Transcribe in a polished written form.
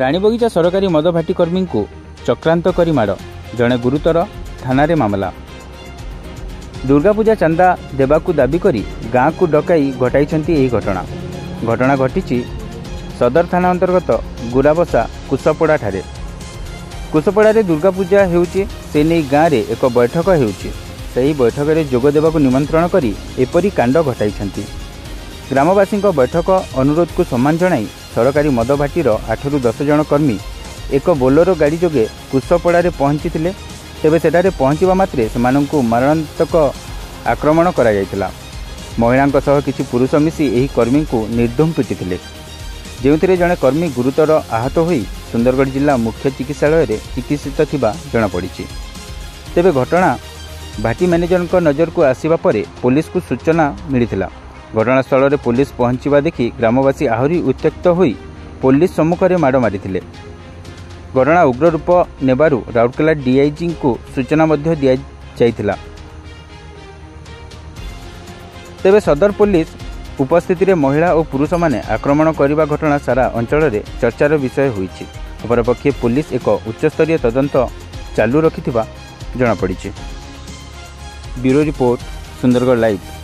ରାଣୀବଗିଚା ସରକାରୀ ମଦ ଭାଟି କର୍ମୀଙ୍କୁ ଚକ୍ରାନ୍ତ କରି ମାଡ଼, ଜଣେ ଗୁରୁତର, ଥାନାରେ ମାମଲା। ଦୁର୍ଗାପୂଜା ଚାନ୍ଦା ଦେବାକୁ ଦାବି କରି ଗାଁକୁ ଡକାଇ ଘଟାଇଛନ୍ତି ଏହି ଘଟଣା। ଘଟଣା ଘଟିଛି ସଦର ଥାନା ଅନ୍ତର୍ଗତ ଗୁରାବସା କୁଶପଡ଼ାଠାରେ। କୁଶପଡ଼ାରେ ଦୁର୍ଗାପୂଜା ହେଉଛି, ସେ ନେଇ ଗାଁରେ ଏକ ବୈଠକ ହେଉଛି। ସେହି ବୈଠକରେ ଯୋଗ ଦେବାକୁ ନିମନ୍ତ୍ରଣ କରି ଏପରି କାଣ୍ଡ ଘଟାଇଛନ୍ତି। ଗ୍ରାମବାସୀଙ୍କ ବୈଠକ ଅନୁରୋଧକୁ ସମ୍ମାନ ଜଣାଇ ସରକାରୀ ମଦ ଭାଟିର 8ରୁ 10 ଜଣ କର୍ମୀ ଏକ ବୋଲେରୋ ଗାଡ଼ି ଯୋଗେ କୁଶପଡ଼ାରେ ପହଞ୍ଚିଥିଲେ। ତେବେ ସେଠାରେ ପହଞ୍ଚିବା ମାତ୍ରେ ସେମାନଙ୍କୁ ମାରଣାନ୍ତକ ଆକ୍ରମଣ କରାଯାଇଥିଲା। ମହିଳାଙ୍କ ସହ କିଛି ପୁରୁଷ ମିଶି ଏହି କର୍ମୀଙ୍କୁ ନିର୍ଦ୍ଧୁମ ପିଟିଥିଲେ, ଯେଉଁଥିରେ ଜଣେ କର୍ମୀ ଗୁରୁତର ଆହତ ହୋଇ ସୁନ୍ଦରଗଡ଼ ଜିଲ୍ଲା ମୁଖ୍ୟ ଚିକିତ୍ସାଳୟରେ ଚିକିତ୍ସିତ ଥିବା ଜଣାପଡ଼ିଛି। ତେବେ ଘଟଣା ଭାଟି ମ୍ୟାନେଜରଙ୍କ ନଜରକୁ ଆସିବା ପରେ ପୋଲିସକୁ ସୂଚନା ମିଳିଥିଲା। ଘଟଣାସ୍ଥଳରେ ପୋଲିସ ପହଞ୍ଚିବା ଦେଖି ଗ୍ରାମବାସୀ ଆହୁରି ଉତ୍ତ୍ୟକ୍ତ ହୋଇ ପୋଲିସ ସମ୍ମୁଖରେ ମାଡ଼ ମାରିଥିଲେ। ଘଟଣା ଉଗ୍ର ରୂପ ନେବାରୁ ରାଉରକେଲା ଡିଆଇଜିଙ୍କୁ ସୂଚନା ମଧ୍ୟ ଦିଆଯାଇଥିଲା। ତେବେ ସଦର ପୋଲିସ ଉପସ୍ଥିତିରେ ମହିଳା ଓ ପୁରୁଷମାନେ ଆକ୍ରମଣ କରିବା ଘଟଣା ସାରା ଅଞ୍ଚଳରେ ଚର୍ଚ୍ଚାର ବିଷୟ ହୋଇଛି। ଅପରପକ୍ଷେ ପୋଲିସ ଏକ ଉଚ୍ଚସ୍ତରୀୟ ତଦନ୍ତ ଚାଲୁ ରଖିଥିବା ଜଣାପଡ଼ିଛି। Bureau report, Sundargarh live.